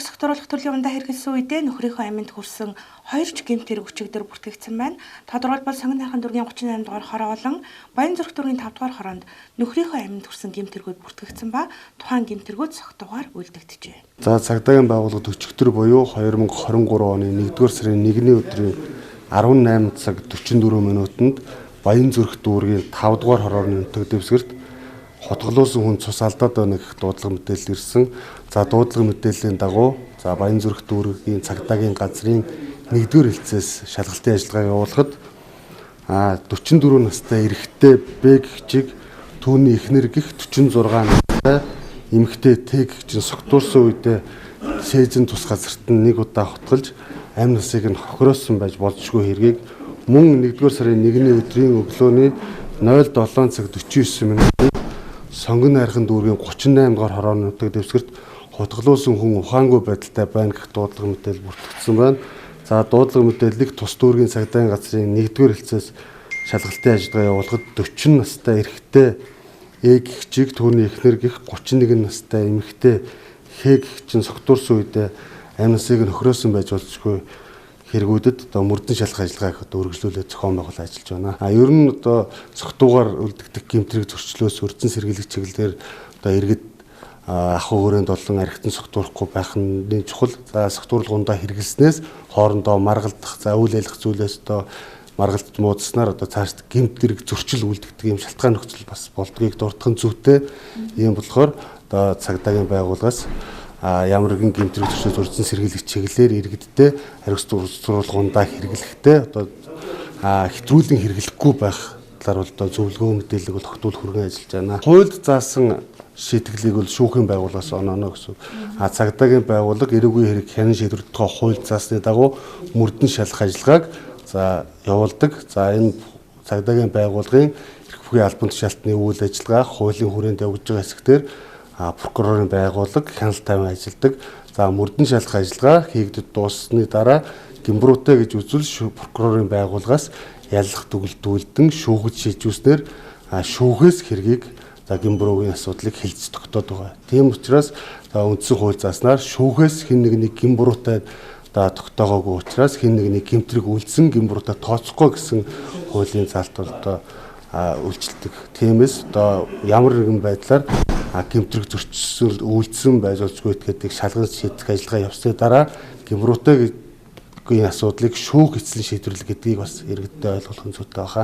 Архи согтууруулах төрлийн ундаа хэрэглэсэн үедээ нөхрийнхөө аминд хүрсэн хоёр ч гэмт хэрэг өчигдөр бүртгэгдсэн байна. Тодорхойлбол Сонгон хайрхан дүүргийн 38 дугаар хороо болон Баянзүрх дүүргийн 5 дугаар хороонд нөхрийнхөө аминд хүрсэн гэмт хэрэгүүд бүртгэгдсэн ба тухайн гэмт хэрэгүүд согтуугаар үлдэгджээ. За, цагдаагийн байгууллагад өчигдөр буюу 2023 оны 1-р сарын 1-ний өдрийн 18 цаг 44 минутанд Баянзүрх дүүргийн 5 дугаар хорооны нутаг дэвсгэрт хутгалуулсан хүн цус алдаад байна гэх дуудлага мэдээлэл ирсэн. За, дуудлага мэдээллийн дагуу за Баянзүрх дүүргийн цагдаагийн газрын 1-р хэлцээс шалгалтын ажиллагаа явуулахад 44 настай эрэгтэй Б гэгчийг түүний эхнэр гэх 46 настай эмэгтэй Т гэгчин согтуурсан үедээ сээжин тус газарт нь нэг удаа хутгалж амь насыг нь хохироосон байж болзошгүй хэргийг мөн 1-р сарын 1-ний өдрийн өглөөний 07 цаг 49 минутанд Сонгон найрхан дүүргийн 38 дугаар хорооны нутаг дэвсгэрт хутгалуулсан хүн ухаангүй байдалтай байна гэх дуудлага мэдээлэл бүртгэгдсэн байна. За, дуудлага мэдээллийг тус дүүргийн цагдаагийн газрын 1-р хэлцээс шалгалтын ажиллагаа явуулахад 40 настай эрэгтэй Э гэгчийг түүний эхнэр гэх 31 настай эмэгтэй Х гэгчин согтуурсан үедээ амь насыг нь хохироосон байж болзошгүй хэрэгүүдэд одоо мөрдөн шалах ажиллагааг одоо үргэлжлүүлээд зохион байгуулан ажиллаж байна. А ер нь одоо согтуугаар үлдэгдэх гэмт хэрэг зөрчлөөс өрдсөн сэргийлэх чиглэлээр одоо иргэд ах өгөрөөнд болон архитан согтуурахгүй байх нь чухал. За, согтуурлгуундаа хэрэглэснээс хоорондоо маргалдах, за үйл ялах зүйлээс одоо маргалдаж муудснаар одоо цаашд гэмт хэрэг зөрчил үлдэгдэг юм шалтгаан нөхцөл бас болдгийг дурдах нь зүйтэй. Ийм болохоор одоо цагдаагийн байгууллагаас ямар нэгэн гэмт хэрэг зөрчлөөс өрдсөн сэргийлэх чиглэлээр иргэдтэй хариуц сурвалжуундаа хэрэглэхдээ одоо хэтрүүлэн хэрэглэхгүй байх талаар бол одоо зөвлөгөө мэдээллийг бол тогтуул хүргэн ажиллаж байна. Хуульд заасан шийтгэлийг бол шүүхийн байгууллагаас онооно гэсэн. А цагдаагийн байгууллага эрүүгийн хэрэг хянан шийдвэрлэх тухай хуульд заасны дагуу мөрдөн шалах ажиллагааг за явуулдаг. За, энэ цагдаагийн байгууллагын эрх бүхий албан тушаалтны үйл ажиллагаа хуулийн хүрээнд явагдаж байгаа хэсэгтэр прокурорын байгууллага хяналт тавин ажилладаг. За, мөрдөн шалах ажиллагаа хийгдэд дууссаны дараа гэмбруутай гэж үзвэл прокурорын байгууллагаас яллах дүгэлдүүлдэн шүүхэд шийдвүүснээр шүүхээс хэргийг за гэмбруугийн асуудлыг хилцэж тогтоод байгаа. Тийм учраас за үндсэн хууль зааснаар шүүхээс хэн нэгний гэмбруутай одоо тогтоогоогүй учраас хэн нэгний гэмтрэг үлдсэн гэмбруутай тооцохгүй гэсэн хуулийн заалт бол одоо үйлчилдэг. Тиймээс одоо ямар нэгэн байдлаар гэмтрэг зөрчил үйлдсэн байж болзгүй гэдгийг шалган шийдэх ажиллагаа явсны дараа гэмрүүтэй гэдгийн асуудлыг шүүх эцлэн шийдвэрлэх гэдгийг бас иргэдтэй ойлгох нь зүйтэй байна.